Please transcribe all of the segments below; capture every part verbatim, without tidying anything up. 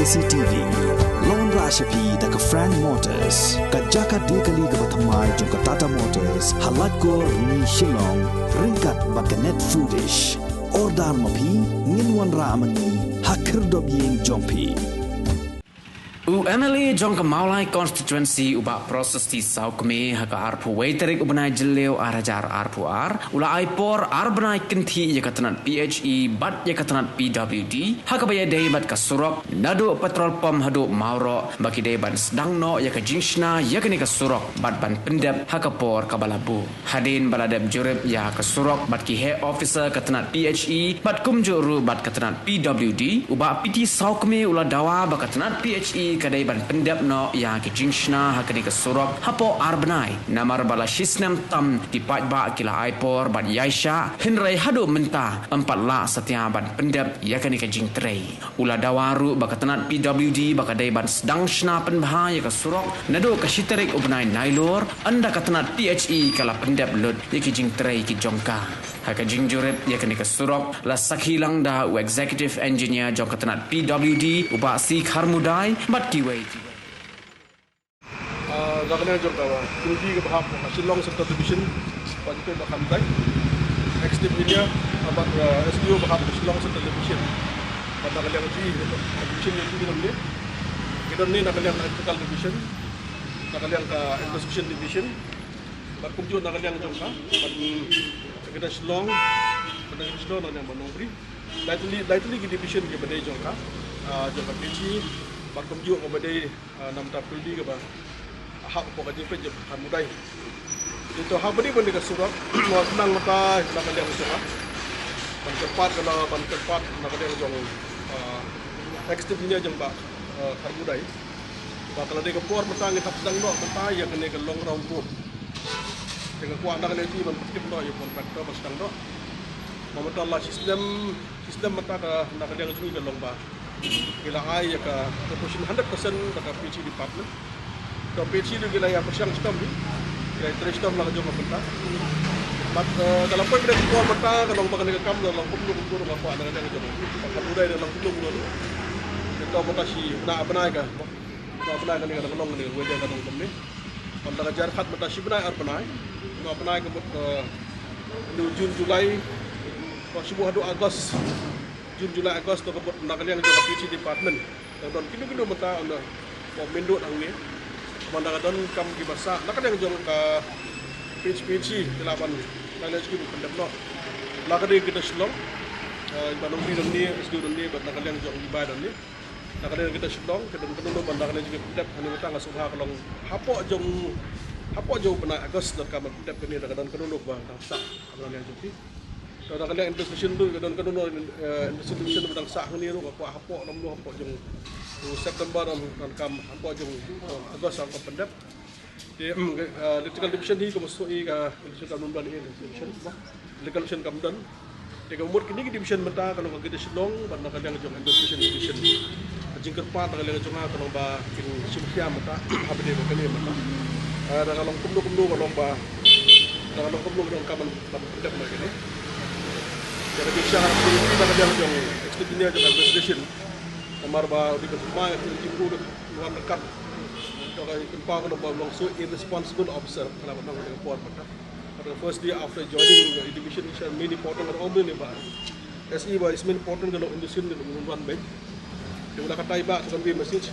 C T V. Long ra sha phi da ka Frank Motors, ka jaka de kali kaba thymmai jong ka Tata Motors, ha Laitkor, Rni, Shillong, ryngkat bad ka Net Foodish. Order ma phi, ngin wanrah ma ngi ha khyrdop ïing jong phi. U M L A jong ka Mawlai Constituency, u Bah Prasasti Sawkmie, ha ka arphew wei tarik u bnai Jylliew ar hajar arphew ar, u la ai por ar bnai kynthih ïa ka tnat P H E bad ïa ka tnat P W D ha kaba ïadei bad ka surok naduh petrol pump haduh Mawroh, ba ki dei ban sdang noh ïa ka jingshna ïa kane ka surok bad ban pyndep ha ka por kaba la buh. Hadien ba la dep jurip ïa ka surok bad ki heh officer ka tnat P H E bad kumjuh ruh bad ka tnat P W D, u Bah P T Sawkmie u la dawa ba ka tnat P H E ka dei ban pyndep noh ïa ki jingshna ha kane ka surok hapoh ar bnai, namar ba la shisnem tam ki paidbah ki la ai por bad ïaishah, hynrei haduh mynta ym pat lah satia ban pyndep ïa kane ka jingtrei. U la dawa ruh ba ka tnat P W D ba ka dei ban sdang shna pynbha ïa ka surok naduh ka shi tarik u bnai Nailur, ynda ka tnat P H E ka la pyndep lut ïa ki jingtrei ki jong ka. Ha ka jingjurip ïa kane ka surok la sakhi lang da u Executive Engineer jong ka tnat P W D, u Bah C Kharmudai, bad kiwei kiwei. Ah, na ka liang jong ka P W D kaba hap ha Shillong Central Division, Bah Jitendra Kharmudai, Executive Engineer, ah, bad, ah, S D O ba hap ha Shillong Central Division. Bad na ka liang jong ka Division jong ngi, ki don ne na ka liang Electrical Division, na ka liang ka Inspection Division, bad kumjuh na ka liang jong ka, bad, mm, ka Shillong, bad na ka Shillong na ka liang ba Nongbri. Lai tylli, lai tylli ki division kiba dei jong ka, ah, jong ka P H E, bad kumjuh kaba dei, ah, na bynta P W D kaba hap hapoh ka jingpeit jong ka Kharmudai. Te to ha ba dei ban dei ka surok, wat nang mynta na ka liang surok. Ban kyrpad ka la, ban kyrpad na ka liang jong, ah, Executive Engineer jong Bah, ah, Kharmudai. Ba ka la dei ka por mynta ngin hap sdang noh mynta ïa kane ka long round road. Te nga kwah na ka liang jong ngi ban pyntip noh ïa u contractor ba sdang noh. Ba mynta la shisnem, shisnem mynta ka na ka liang jong ngi ka long ba ngi la ai ïa ka proportion hundred percent da ka P H E department. Ka P H E ruh ki la ïa pyrshang shitom hi. Ki la ïa trei shitom la ka jong ka bynta. Bad, eh, ka la poi beit ka por mynta ka long ba kane ka kam la long kumno kumno ruh nga kwah na ka liang jong ngi. Ba ka budai la long kumno kumno ruh. Te to mynta shi bnai bnai ka. Bnai bnai kane ka dang long kane ka weather ka dang kumne. Mynta ka jar khat mynta shi bnai ar bnai. Bnai bnai ka mut, eh, June, July, ba shi buh haduh August. June, July, August to ka mut na ka liang jong ka P H E department. Dang don kino kino mynta on, eh, ba mynta hangne. Mynta ka don kam kiba sah na ka liang jong ka P H E, P H E, ki lah ban na ka liang jong ki ban pyndep noh. La ka dei kita Shillong. Eh, ba nongri don ne, S D O don ne, bad na ka liang jong ki bai don ne. Na ka liang kita Shillong, ka don kano kano ban na ka liang jong ki pyndep, hangne mynta nga sngewbha ka long hapoh jong, hapoh jong u bnai August, na ka ban pyndep kane, na ka don kano kano ba dang sah ha ka liang jong ki. To na ka liang Indus Division ruh, ka don kano kano, eh, Indus Division ba dang sah hangne ruh, nga kwah hapoh, lam ruh hapoh jong u September, lam, lam kam hapoh jong, eh, August, lam kam pyndep. Te, mm, ka, ah, Electrical Division hi ka mut shuh i ka Electrical Division kam don, Electrical Division kam don. Te ka mut kine ki division mynta ka long ka Greater Shillong bad na ka liang jong Indus Division. Ka jingkyrpad na ka liang jong nga ka long ba kin shim khia mynta ha ba dei ba kane mynta. Ah, da ka long kumno kumno ka long ba, da ka long kumno ka long ka ban, ban pyndep na kane. Te ka jingshisha na ka liang jong Executive Engineer jong Indus Division. Namar ba u dei ban thymmai, u dei ban thymmai, u dei ban thymmai. To ka pynpaw ka long ba long shuh irresponsible officer, ka la ban long ka por mynta. Ka first day after joining the division is main important ka ong mynne ba S E ba is main important ka long Indus Division ka long wan beit. Te u la katai ba to convey message.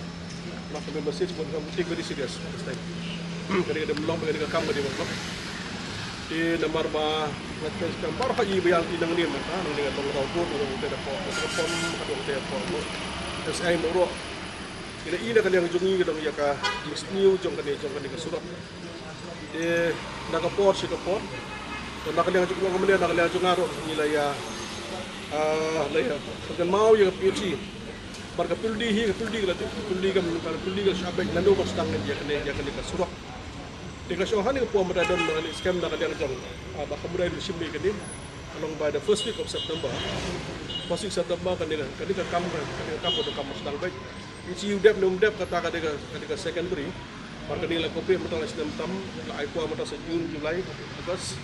Ba convey message ba ka take very serious this time. Ka dei ka dei long, ka dei ka kam, ka dei ba long. Te namar ba ngat ka kam baroh ha i ba ïa i nangne mynta, nangne ka long raw ko, ka long te da ko, ka long te da ko. S I mo ro. Ina i na ka liang jong i ka dang ïa ka jingsniew jong kane, jong kane ka surok. Te na ka por shi ka por. Te na ka liang jong i, na ka liang jong nga ruh ngi la ïa, ah, la ïa kynmaw ïa ka P H E. Bad ka P W D hi, ka P W D ka la, ka P W D ka, ka P W D ka shah beit lano ba sdang ïa kane, ïa kane ka surok. Te ka shong hangne ka por mynta don na kane scam na ka liang jong, ah, ba ka mudai ruh shim ïa kane. Ka long by the first week of September. First week September kane, kane ka kam, kane ka kam ka dei kam ba sdang beit. Phi chi u dep ne um dep kata ka dei ka, ka dei ka secondary. Bad kane la copy mynta la snem tam, la ai por mynta sa June, July, August,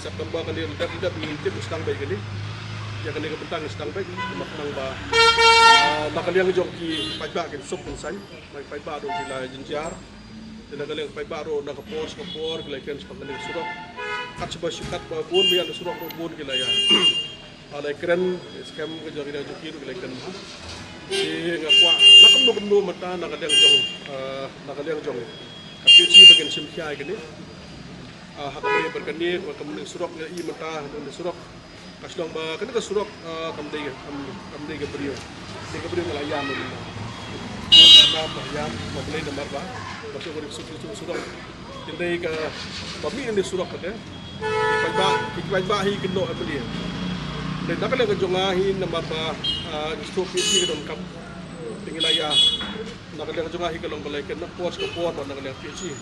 September kane la dep, dep ngi tip u sdang beit kane. Ïa kane ka bynta ngi sdang beit, ma khnang ba Ah, na ka liang jong ki paidbah kin suk kin saiñ, na ki paidbah ruh ki la jynjar. Te na ka liang paidbah ruh na ka por sha ka por ki la kren shaphang kane ka surok. Kat shaba shu kat ba bun ba ïa na surok ruh bun ki la ïa. Ah, la kren, skhem ka jong ki, jong ki ruh ki la kren. Te nga kwah na kumno kumno mynta na ka liang jong, ah, na ka liang jong ka P H E ba kin shim khia ïa kane. Ah, ha ka ba ïa bad kane, ba ka mynta surok nga i mynta, mynta surok. Ka shu long ba kane ka surok, ah, kam dei, kam, kam dei ka briew. Dei ka briew ka la ïam. Ka la ïam, ba Blei namar ba. Ba surok, surok, surok, surok. Kin dei ka, ba mih ne surok kata. Ki paidbah, ki paidbah hi kin noh, eh, Blei. Dei na ka liang ka jong nga hi namar ba, ah, ki surok hi ki donkam. Te ngi la ïa. Na ka liang jong nga hi ka long ba la ken na por sha ka por ba na ka liang P H E.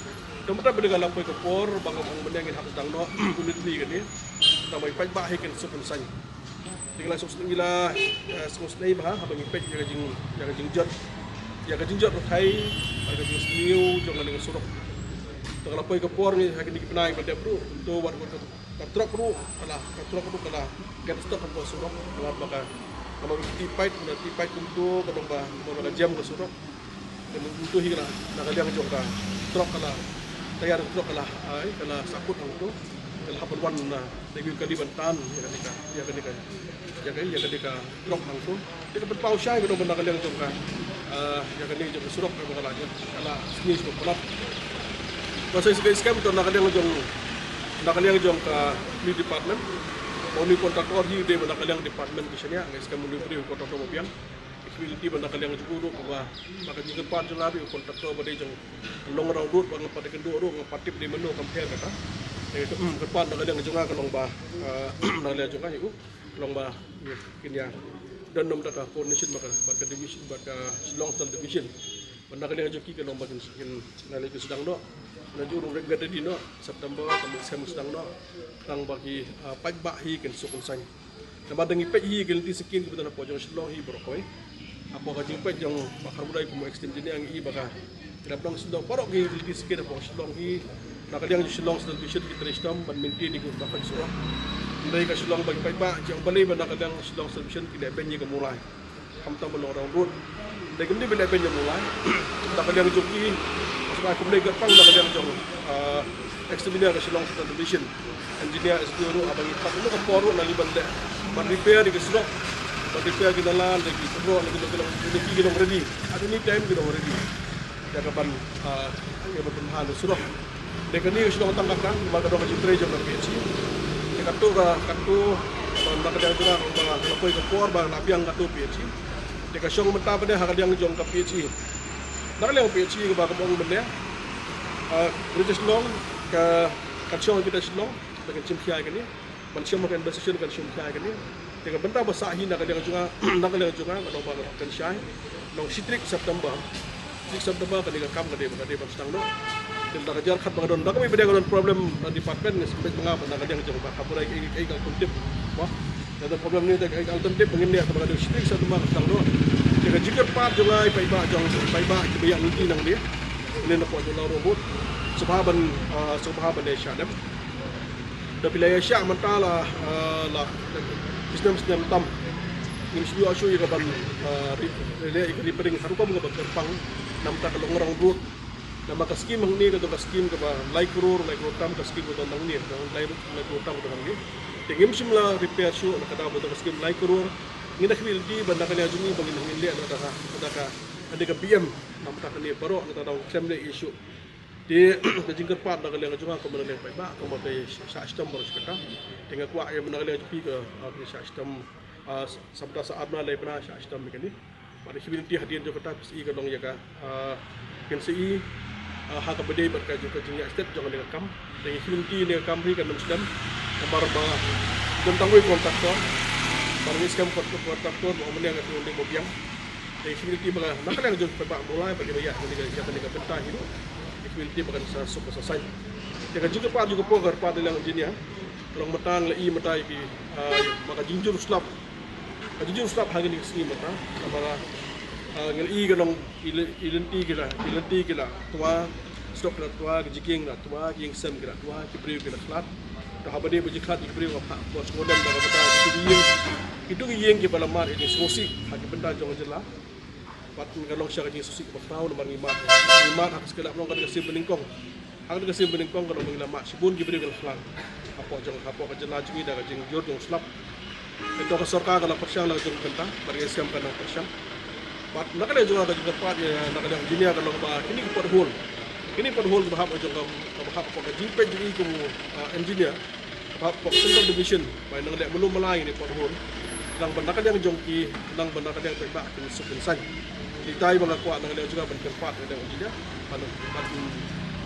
Te mynta ba la poi ka por ba ngam ong mynne ngin hap sdang noh u nitni kane. Tang ba i paidbah hi kin suk kin saiñ. Te ngi la suk suk ngi la, eh, suk suk ba ha ba ngi peit ïa ka jing, ïa ka jingjot. Ïa ka jingjot ruh thai, ïa ka jingsniew jong ka liang surok. Te ka la poi ka por ngi ha kine ki bnai ba dep ruh, to wat wat ka trok ruh, ka la, ka trok ruh ka la get stop ha ka surok, namar ba ka, namar ba ki pait, ki pait kumto, ka long ba, ka long ba ka jam ka surok. Te mynta hi ka la, na ka liang jong ka trok ka la, tayar trok ka la, ai, ka la sakut hangto, ka la hap ban wan na, da ki kali ban tan, ïa kane ka, ïa kane ka, ïa ka, ïa kane ka trok hangto. Te ka pynpaw shai ka dong na ka liang jong ka, ah, ïa ka liang jong ka surok ka ba ka la jong, ka la sni surok palat. Ba sa i skhem to na ka liang jong, na ka liang jong ka ni department. Ba u ni contractor hi dei ba na ka liang department ki shania, nga skhem u ni briew contractor ba biang. Ki community ba na ka liang jong u ruh ba, ba ka jingkyrpad jong nga ruh contractor ba dei jong long rong ruh ba nga pat kynduh ruh nga pat tip dei mano kam pher kata. Te ka, hmm, kyrpad na ka liang jong nga ka long ba, ah, na ka liang jong nga hi u. Long ba, kin ïa don nym da ka coordination bad ka, bad ka division, bad ka Shillong Central Division. Bad na ka liang jong ki ka long ba kin, kin na liang kin sdang noh. Na jong u ruh ka dei noh September ka mut sem sdang noh. Tang ba ki, ah, paidbah hi kin suk kin saiñ. Namar da ngi peit hi ki lynti skim ki ba don hapoh jong Shillong hi baroh kawei. Hapoh ka jingpeit jong Bah Kharbudai kum u executive engineer ngi i ba ka Ki dap dang sdang baroh ki lynti skim hapoh Shillong hi. Na ka liang Shillong Central Division ki trei shitom ban maintain ïa ka surok. Hynrei ka Shillong ba ki paidbah ki ong balei ba na ka liang Shillong Central Division ki leh beiñ ïa ka mulai. Khamtam ba long rong road. Hynrei kumne ba leh beiñ ïa ka mulai. Na ka liang jong ki, shuwa kumne kyrpang na ka liang jong, ah, ex engineer ka Shillong Central Division. Engineer S D O ruh haba ngi pat ka por ruh na ngi ban leh, ban repair ïa ka surok, ban repair ki nalan, da ki surok, da ki long, da ki long ready. At any time ki long ready. Ïa ka ban, ah, ïa ban pynhal surok. Te kane ka shu long tang kata, ba ka dong ka jingtrei jong ka P H E. Te katto ka, katto, ah, na ka liang jong nga ba la poi ka por ba la biang katto P H E. Te ka shong mynta pat de ha ka liang jong ka P H E. Na ka liang P H E kaba ka ong mynne, ah, Greater Shillong, ka, ka shong kita Shillong, ba kan shim khia ïa kane. Ban shim ka investigation kan shim khia ïa kane. Te ka bynta ba sah hi na ka liang jong nga, na ka liang jong nga, ka long ba kan shai. Long shi tarik September. Shi tarik September kane ka kam ka dei, ka dei ban sdang noh. Te da ka jar khat ba ka don, da ka mih ba dei ka don problem na department ne sempit ba nga ba na ka liang jong ba ka pura ei ei ka alternative. Wah. Da ka problem ne da ka alternative ba ngin ne ka ba ka dei shi tarik September ka sdang noh. Te ka jingkyrpad jong nga i paidbah jong, paidbah ki ba ïa ngi nangne. Ne na pdeng jong la robot. Sngewbha ban, ah, sngewbha ban ïa shah dem. Da phi la ïa shah mynta la, ah, la, snem snem tam. Ngim shu ïoh shuh ïa ka ban, ah, ri-, ri-, ri-, repairing ha rukom kaba kyrpang. Namar ka long rong road. Namar ka skim hangne ka dei ka skim kaba lai klur, lai klur tam ka skim ka dei hangne, ka lai, lai klur tam ka dei hangne. Te ngim shym la repair shuh na ka daw ba dei ka skim lai klur. Ngin da khmih lynti ba na ka liang jong ngi ba ngin, ngin leh na ka, na ka, na ka B M. Namar ka ne baroh na ka daw khlem leh issue. Te ka jingkyrpad na ka liang jong nga kum na liang paidbah, kum ba ka shah shitom baroh shi katta. Te nga kwah ïa na ka liang jong phi ka, ah, ka shah shitom, ah, sampla sa arna lai bna shah shitom kane. Bad ka community hadien jong kata phi i ka long ïa ka, ah, kin sa i, ah, ha kaba dei bad ka jong ka jingïaid stet jong ka kam. Te ka community ne ka kam hi kan ym shitom. Namar ba don tang wei contractor. Bad ngi skhem contractor ba ym ne ka community ba biang. Te ka community ba na ka liang jong paidbah Mawlai ba dei ba ïa kane ka, ïa kane ka bynta hi ruh. Ka community ba kan sa suk sa saiñ. Te ka jingkyrpad jong ka por ka kyrpad na liang engineer. Ka long mynta la i mynta ïa ki, ah, ba ka jingjur slap. Ka jingjur slap ha kine ki sngi mynta. Namar, ah, ngi la i ka long i ly-, i lynti ki la, i lynti ki la twa, surok ki la twa, ki jingkieng ki la twa, ki ïing sem ki la twa, ki briew ki la khlad. Ka haba dei ba jingkhlad jong ki briew ka phah ka sngewdem da ka bynta ki ïing, kito ki ïing kiba la mad ïa ki sngewsih ha ki bynta jong ka jylla. Bad ka long sha ka jingsngewsih kaba khraw namar ngi mad, ngi mad ha ka skelah long ka dei ka sim banyngkong. Ha ka dei ka sim banyngkong ka long ba ngi la mad shibun ki briew ki la khlang hapoh jong, hapoh ka jylla jong ngi da ka jingjur jong u slap. Ito ka sorkar ka la pyrshang la ka jong ka bynta bad ka skem ka nang pyrshang. Bad na ka liang jong nga ka jingkyrpad ïa na ka liang engineer ka long ba kine ki pothole, kine ki pothole kiba hap jong ka, kaba hap ka jingpeit jong i kum u, ah, engineer, kaba hap ka central division, ba nang leh malu malai ïa kine ki pothole. Nang ba na ka liang jong ki, nang ba na ka liang paidbah kin suk kin saiñ. Te itai ba nga kwah na ka liang jong nga ban kyrpad na ka liang engineer ban, ban,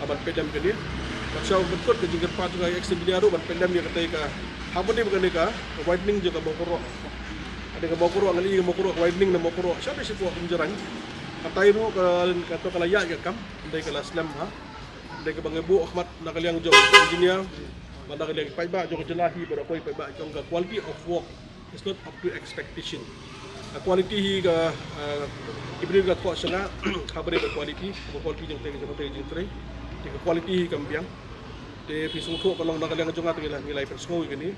ah, ban peit lem kane. Bad sha ban kut ka jingkyrpad jong nga ïa ex engineer ruh ban peit lem ïa katei ka, haba dei ba kane ka widening jong ka Mawkyrwah. Kane ka Mawkyrwah, nga la ïohi ka Mawkyrwah, ka widening na Mawkyrwah, sha ba sha pdeng Umjrain. Katai ruh ka, kato ka la ïaid ka kam, hynrei ka la slem ha. Hynrei kaba nga buh khmat na ka liang jong engineer bad na ka liang paidbah jong ka jylla hi, ba da poi paidbah jong ka quality of work is not up to expectation. Ka quality hi ka, ah, ki briew ka thoh sha nga, haba dei ka quality, ka quality jong te, jong te jingtrei. Te ka quality hi kam biang. Te phi sngewthuh ka long na ka liang jong nga te ngi la, ngi la pynsngew ïa kane.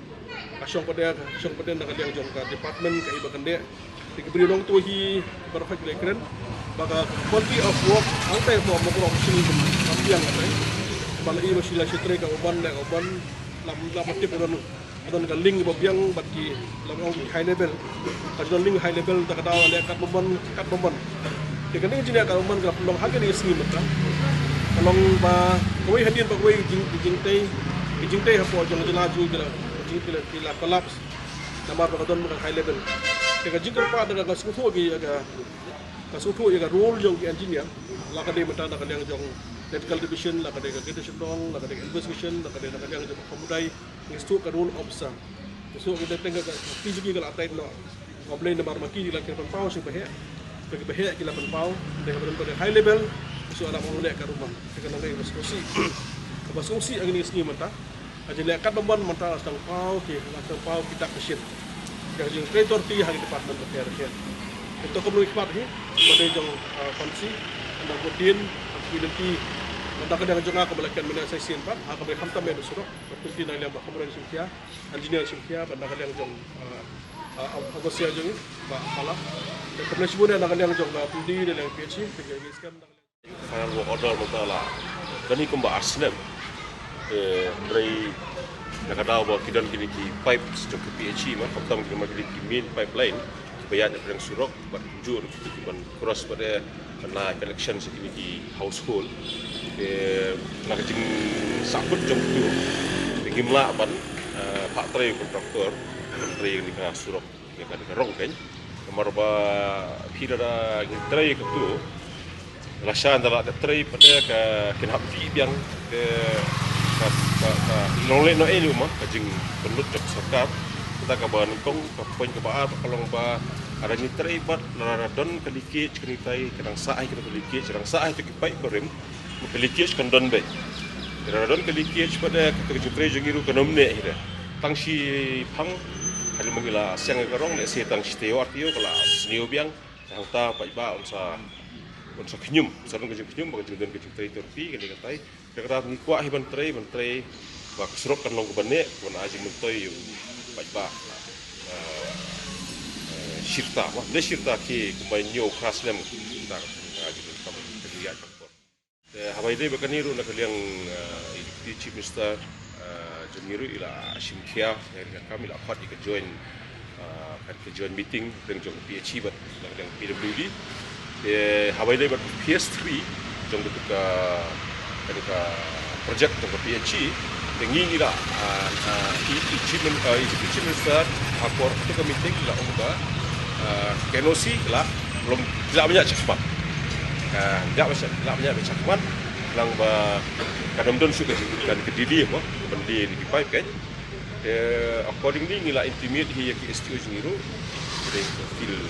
Ka shong pat de, ka shong pat de na ka liang jong ka department ka iba kyndit. Te ki briew nongtuh hi ba dei ki la kren ba ka quality of work hangtai hapoh Mawkyrwah ka shu kam biang hangtai. Ba la i ba shu la shu trei ka u ban, leh ka u ban, lam, lam tip don, don ka link ba biang bad ki, lam ong ki high level. Ka don link high level, ta ka daw leh kat bymman, kat bymman. Te kane ka jingeh kat bymman ka long ha kane ka sngi mynta. Ka long ba kawei hadien ba kawei jing, jingtei, jingtei hapoh jong ka jylla jong ngi ki la, jing ki la, ki la collapse. Namar ba ka don ka high level. Te ka jingkyrpad da ka sngewthuh ïa ka, ka sngewthuh ïa ka role jong ki engineer, la ka dei mynta na ka liang jong technical division, la ka dei ka Greater Shillong, la ka dei ka investigation, la ka dei na ka liang jong ka Khubdai, ngi sngewthuh ka role officer. Ngi sngewthuh ka dei teng ka, ka P G K ka la tight noh. Nga blei namar ma ki la ki la pynpaw sha ba heh. Ba ki ba heh ki la pynpaw, dei ka ba don ka dei high level. Ngi sngewthuh la ba ong leh ka ruh ma. Te ka nang dei ka sngewsih. Ka ba sngewsih ha kine ki sngi mynta. Ka jingleh kat bymman mynta la sdang paw ki, la sdang paw ki dak ki shin. Ka jingtrei tor ki ha ki department bapher bapher. Te to kumno i khmat hi, ba dei jong, ah, fancy, nang bud dien, nang bud dien ki, nang ka dang jong nga ka ba la ken mynne sa shisien pat, ha ka ba kham tam mynne surok, ba kum ki nang liang ba kham rang shim khia, engineer shim khia, ba nang ka liang jong, ah, ah, ah, overseer jong i, ba pala. Te kumne shibun nang ka liang jong, ba pudi, nang liang P H E, te ka skem, nang ka liang Final work order mynta la kane kumba ar snem. Te hynrei na ka daw ba ki don kine ki pipes jong ki P H E ma, khamtam kine ma kine ki main pipeline kiba ïaid na pdeng surok bad kumjuh ruh ki ban cross bad, eh, ban ai connection sha kine ki household. Te na ka jingsahkut jong kito te ngim lah ban, eh, phah trei u contractor ban trei kane ka surok. Ïa kane ka rong keiñ. Namar ba phi lada ngi trei kato, lashai ynda la dep trei pat ka kin hap vih biang ka, ka, ka, ka long lehnohei ruh ma ka jingpynlut jong ka sorkar. Kata kaba nyngkong, ka point kaba ar ka long ba lada ngi trei bad lada don ka leakage kane tai, ka dang sah hi kata ka leakage, ka dang sah hi kito ki paip barim. Ka leakage kan don beit. Lada don ka leakage pat, eh, kata ka jingtrei jong ngi ruh kan ym neh hi de. Tang shi phang, hadien ba ngi la siang ïa ka rong, lehse tang shi taïew ar taïew ka la sniew biang. Hangta paidbah un sa, un sa khñium, sa don ka jingkhñium ba ka jingdon ka jingtrei tor phi kane katai. Te kata ngi kwah hi ban trei, ban trei ba ka surok kan long kaba neh, ban ai jingmyntoi ïa u paidbah. Eh, eh, shirta, wah, ne shirta ki kumba ñiew khras lem, shirta ka jingdonkam ka jingïaid ka por. Te haba ïadei bad kane ruh na ka liang, eh, i Deputy Chief Minister, eh, jong ngi ruh i la shim khia, ïa ka kam i la khot ïa ka joint, eh, ka, ka joint meeting, pdeng jong ka P H E bad na ka liang P W D. Te haba ïadei bad phase three jong ka, ka, ka project jong ka P H E, te ngi ngi la, ah, ah, i, i Chief Min-, ah, i Deputy Chief Minister ha por kato ka meeting la ong ba, ah, ka N O C la long, la bniah shakhmat. Ah, la bniah, la bniah shakhmat lang ba kan ym don shuh ka, ka, ka delay mo, ka delay ïa ki pipe keiñ. Te accordingly ngi la intimate hi ïa ki S T O jong ngi ruh. Te ka field,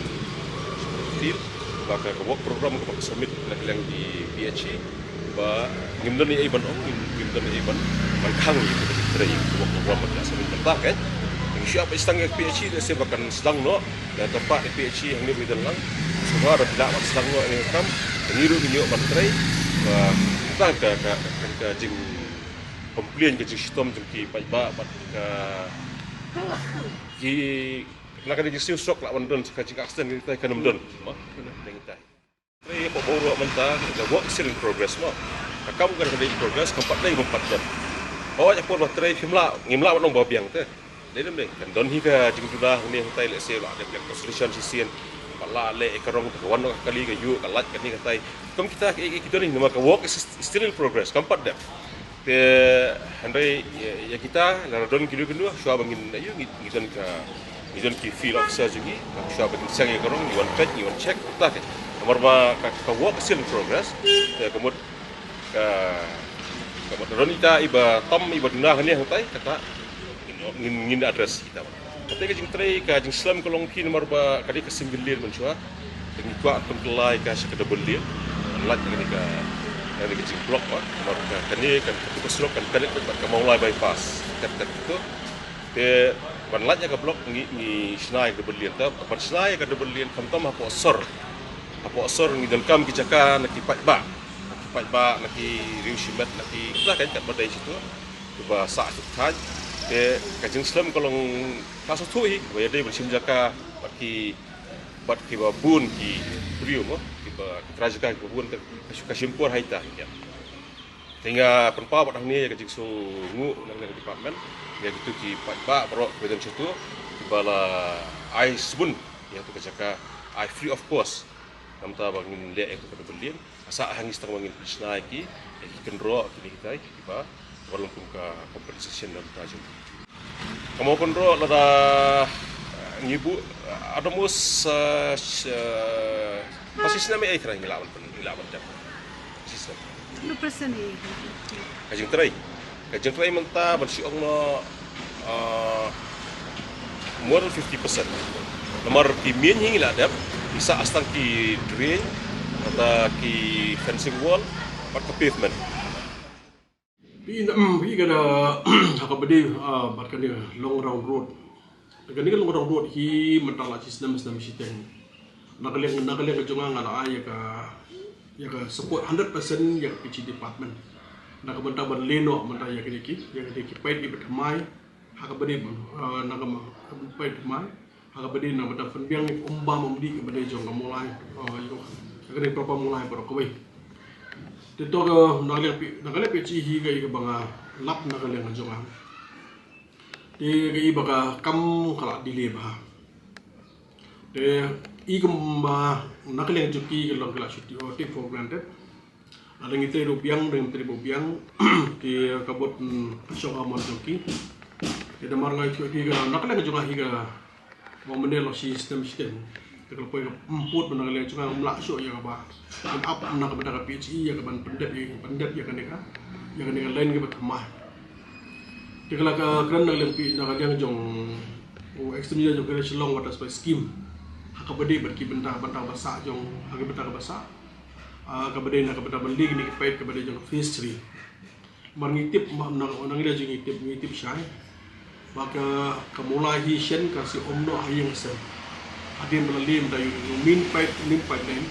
field ba ka, ka work program kaba ka submit na ka liang ki P H E. Ba ngim don ei ei ban ong, ngim, ngim don ei ei ban, ban khang ïa ka trei, ka work program ba ka la submit mynta keiñ. Ngi shu ap sdang ïa ka P H E, lehse ba kan sdang noh, lada pah ïa ka P H E hangne ba ïadon lang. Shuwa da phi lah ban sdang noh ïa ka kam, ngi ruh ngin ïoh ban trei. Ba tang ka, ka, ka, ka jing complain ka jingshitom jong ki paidbah bad ka ki na ka jingsiew stroke lah ban don ka jing accident kita kan don. Mo. Deng kita. Trei hapoh Mawroh mynta ka work still in progress mo. Ka kam kan ka dei in progress kam pat dei bym pat don. Oh ya por ba trei phim lah ngim lah ban ong ba biang te. Dei dem dei kan don hi ka jingduna ne hangtai lehse lah dei ka solution shisien. Ba lah leh ka rong ka wan ka kali ka yu ka lait ka ni ka tai. Kum kita ki ki don hi namar ka work is still in progress kam pat dei. Te hynrei ya kita la don ki du ki du shuwa ba ngin ayu ngi don ka ngi don ki field officer jong ngi shuwa ba ngin seng ya ka rong ngi wan peit ngi wan check ta ke. Namar ba ka work still in progress. Te ka mut ka ka mut don ita iba tam iba duna hangtai kata ngin ngin address kita. Kata ka jingtrei ka jingslem ka long ki namar ba ka dei ka single lane mynshuwa. Ka ngi kwah tang ka lai ka sha ka double lane. Lait ka dei ka ka dei ka jingblock ba namar ka kane ka ka surok kan connect bad ka Mawlai bypass. Kat kat tu. Te ban lait ka block ngi ngi shna ka double lane ta ban shna ka double lane khamtam hapoh sor. Hapoh sor ngi donkam ki jaka na ki paidbah. Na ki paidbah na ki riewshimet na ki kita kan kat ba dei situ. Ba sah suk thait te ka jingslem ka long ka suk thu hi ba ya dei ban shim jaka bad ki bad ki ba bun ki briew mo ki ba ki trai jaka ki ba bun ka ka shim por hai ta hi. Te nga pynpaw bad hangne ya ka jingsngew ngu na ka department ya kitu ki paidbah baroh ki ba don situ ki ba la ai sbun ya tu ka jaka ai free of cost. Namta ba ngin leh ya tu ka double lane. Asa hangi stang ba ngin pynshna ki ki kynroh ki ni kitai ki ba ba long kum ka compensation namta jong. Ka mawkynroh lada ngi buh ada mus pasi snem ai kra ngi lawan pun ngi lawan jam. Pasi snem. Hundred percent eh. Ka jingtrei. Ka jingtrei mynta ban si ong no more than fifty percent. Namar ki mien hi ngi la dep isa astang ki drain kata ki fencing wall pat ka pavement. Pi na pi ka da ha ka bedi bad ka ni long round road. Ka ni ka long round road hi mynta la chi snem snem shi teng. Na ka liang na ka liang ka jong nga la ai ya ka ya ka support hundred percent ya ka P G department. Na ka mynta ban leno mynta ya ka ni ki ya ka ni ki pait i ba thamai ha ka bedi na ka ma pait thamai. Ha ka bedi na bada pynbiang ni umba mamdi ka bedi jong ka Mawlai. Ka bedi proper Mawlai baroh kawei. Te to ka na ka liang pi na ka liang pi chi hi ka i ka banga lap na ka liang jong ang. Te ka i baka kam ka la delay ba. Te i ka ma na ka liang jong ki ka long ka la shuti o take for granted. Ada ngi trei ruh biang, ada ngi trei ruh biang. Te ka bot shong ka mon jong ki. Te da mar ngai chuh ki ka na ka liang jong hi ka. Ba mane lo shi stem stem. Te ka poi ka mput ba na ka liang jong ka mlak shuh ya ka ba. Ban ap na ka ba da ka P H E ya ka ban pendet ya ka pendet ya ka ne ka. Ya ka ne ka line ka ba thamai. Te ka la ka kren na ka liang pi na ka liang jong. O extreme ya jong ka Shillong Water Supply Scheme. Ha ka ba dei ban ki benta benta ba sa jong ha ka benta ka ba sa. Ah, ka ba dei na ka ba dei ban link ni ka peit ka ba dei jong ka phase three. Mar ngi tip ma na na ngi da jing ngi tip ngi tip shai. Ba ka ka Mawlai hi shen ka si om no ha yang sem. Adin ba la lim da yu ni min peit lim peit len.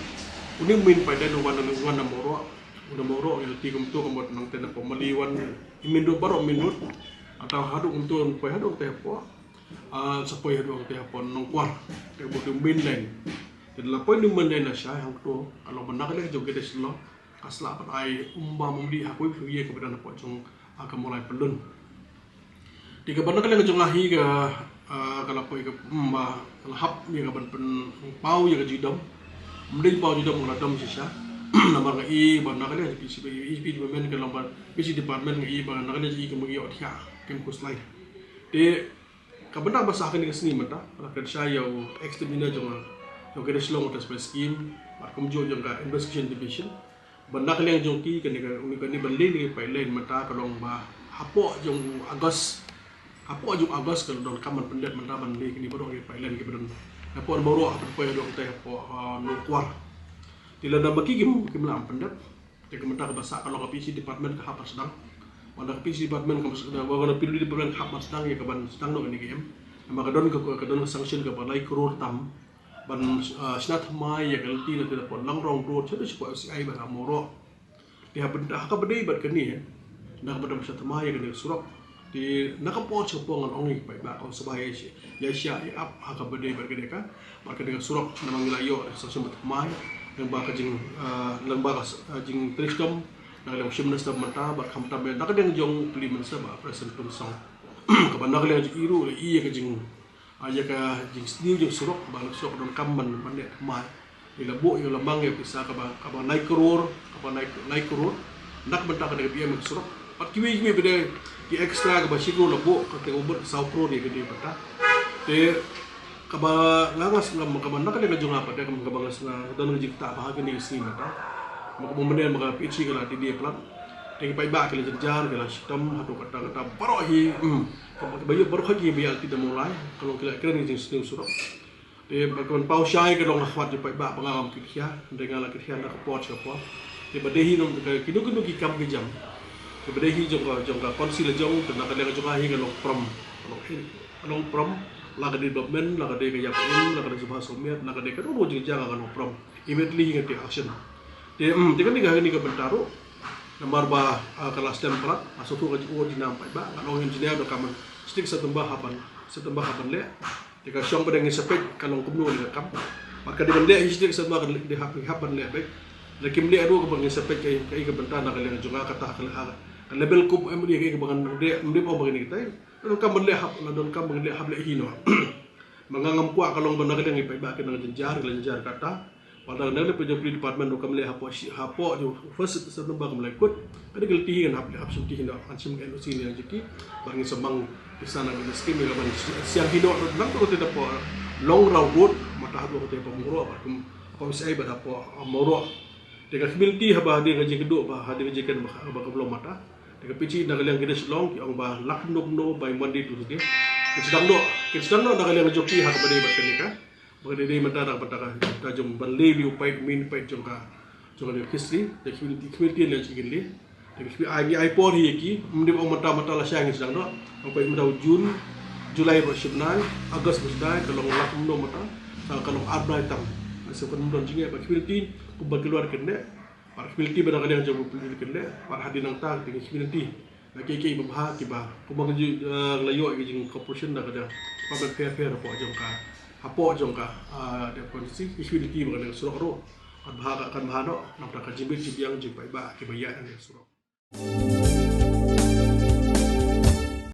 Uni min peit len wan na wan na Mawroh. Wan na Mawroh ngi ti kum tu ka mot nang te na pom mali wan. Min du baroh min du. Atau hadu kum tu poi hadu te po. Ah, sa poi hadu te po nang kwar. Te bo tu min len. Te la poi ni min len na shai hang tu. Kalau mana ka le jong ke de slo. Ka sla pat ai um ba mum di ha koi phew ye ka ba dang na poi jong a ka Mawlai Pyllun. Di ka ban na ka liang jong a hi ka ka la poi ka um ba ka la hap ye ka ban pynpaw ye ka jingdom. Mdei paw jingdom ka la dom shisha. Namar nga i ban na ka liang P C P, P C P department ka long ba P C department nga i ban na ka liang i ka mung yo thia kem kuslai. Te ka bynta ba sah kane ka sngi mynta la kren shai ïa u extend ïa jong ka jong ka Shillong Water Supply Scheme bad kumjuh jong ka Investigation Division. Bad na ka liang jong ki kane ka uni kane ban leh ni pipeline mynta ka long ba hapoh jong u August hapoh jong u August ka la don kam ban pyndep mynta ban leh kine baroh ki pipeline ki ba don hapoh Mawroh hapoh poi dong te hapoh Nongkwar. Te lada ba ki kim kim la am pyndep. Te ka mynta ka ba sah ka long ka P C department ka hap ban sdang. Wan da ka P C department ka ba sdang, wan da P W D department ka hap ban sdang ïa ka ban sdang noh kane ka em. Namar ka don ka ka don ka sanction ka ba lai klur tam ban shna thymmai ïa ka lynti na te da pon Langrong Road sha da sha F C I bad ha Mawroh. Te ha bynta ha ka ba dei bad kane. na ka bynta ban shah thymmai ïa kane ka surok. Te na ka por sha ka por ngan ong ïa ki paidbah, ka sngewbha ïa shi, ïa shah ïa ap ha kaba dei bad kane ka, bad kane ka surok, namar ngi la ïoh da ka sngewsih ban thymmai lyngba ka jing, ah, lyngba ka, ah, jingtrei shitom na ka liang u Chief Minister mynta, bad khamtam na ka liang jong u Prime Minister Bah Prestone Tynsong. Kaba na ka liang jong i ruh la i ïa ka jing, ah, ïa ka jingsniew jong surok, ba la surok donkam ban, ban leh thymmai. Ïa la buh, ïa la mang ïa pisa kaba, kaba lai klur, kaba lai, lai klur. Na ka bynta kane ka B M ka surok. Pat kiwei kiwei pat de ki extra kaba shi klur la buh, kata ka mut saw klur ïa kane ka bynta. Te kaba nga nga sngewbha, kaba na ka liang ka jong nga pat de, kaba nga sngewbha don ka jingktah ba ha kane ka sngi mynta. Ma kaba mynne ma ka P H E ka la dei dei palat. Te ki paidbah ki la jynjar, ki la shitom haduh katta katta baroh hi, hmm. Kaba, kaba ïoh baroh hi ba ïa lynti da Mawlai, ka long ki la kren ka jingsniew surok. Te ba ka ban paw shai ka long ha khmat jong paidbah ba nga ngam kit khia, hynrei nga la kit khia na ka por sha ka por. Te ba dei hi nong ka kino kino ki kam ki jam. Te ba dei hi jong ka, jong ka council la jong, te na ka liang jong nga hi ka long prom. Ka long hi, ka long prom, la ka dei development, la ka dei ka ïap im, la ka dei sngewbha sngewmiat, la ka dei kano kano jingïaid ka long prom. Immediately hi ngan take action. Te, hmm, te kane ka, kane ka bynta ruh. Namar ba, ah, ka la stem palat, ah, sngewthuh ka jingud jingnam paidbah, ngan ong engineer da ka man stick September hap ban, September hap ban leh. Te ka shong ba dang ngin sa peit ka long kumno ka kam. Bad ka dei ban leh hi stick September ka dei hap, hap ban leh beit. Lada kim leh ruh kaba ngin sa peit ka, ka, ka bynta na ka liang jong nga kata ka, ka level kum M L A ka, ka ba ngan dei, ym dei ba ong ba ngin ïa kitai. Donkam ban leh hap, la donkam ban leh hap leh hi noh. Ma nga ngam kwah ka long ba na ka liang i paidbah ki nang jynjar, ki la jynjar kata. Wat la na ka liang ka jong police department ruh kam leh hapoh shi, hapoh jong first September kam leh kut. Ka dei ka lynti hi ngan hap leh hap shim ti hi noh, ngan shim N O C ne jong ki. Bad ngin sa mang pisa na ka scheme ïa ka ban siang hi noh, nang to ka te da hapoh Long Raw Road, mynta haduh ka te hapoh Mawroh, bad kum, hapoh S I bad hapoh, ah, Mawroh. Te ka community haba hadien ka jingkynduh ba, hadien ka jingkynduh ba, ba ka blom mynta. Te ka P H E na ka liang ki dei shlong, ki ong ba lak kumno kumno by Monday, Tuesday. Ki sdang noh, ki sdang noh na ka liang ka jong ki ha kaba dei bad kane ka. Ba ka dei dei mynta na ka bynta ka, ka jong ban leh ïa u paid, main paid jong ka, jong ka history. Te community, community na liang ki leh. Te ki ai, ai por hi ïa ki, ym dei ba ong mynta, mynta lashai ngin sdang noh. Ong paid mynta u June, July ruh shim bnai, August ruh shim bnai, ka long lak kumno mynta, sa ka long ar bnai tam. Sa ka long don jingeh ba community, kumba ki luar kane. Bad community ba na ka liang jong u pynlong kane, bad hadien nangta ka community. Na kiei kiei ba bha kiba, kumba ngi ju, eh, la ïoh ïa ka jing cooperation na ka liang. Ba ban pher pher hapoh jong ka, hapoh jong ka, ah, dei constituency, community ba ka liang surok ruh. Kan bha ka, kan bha noh, nangta ka jingbit jingbiang jong paidbah kiba ïaid na ka liang surok.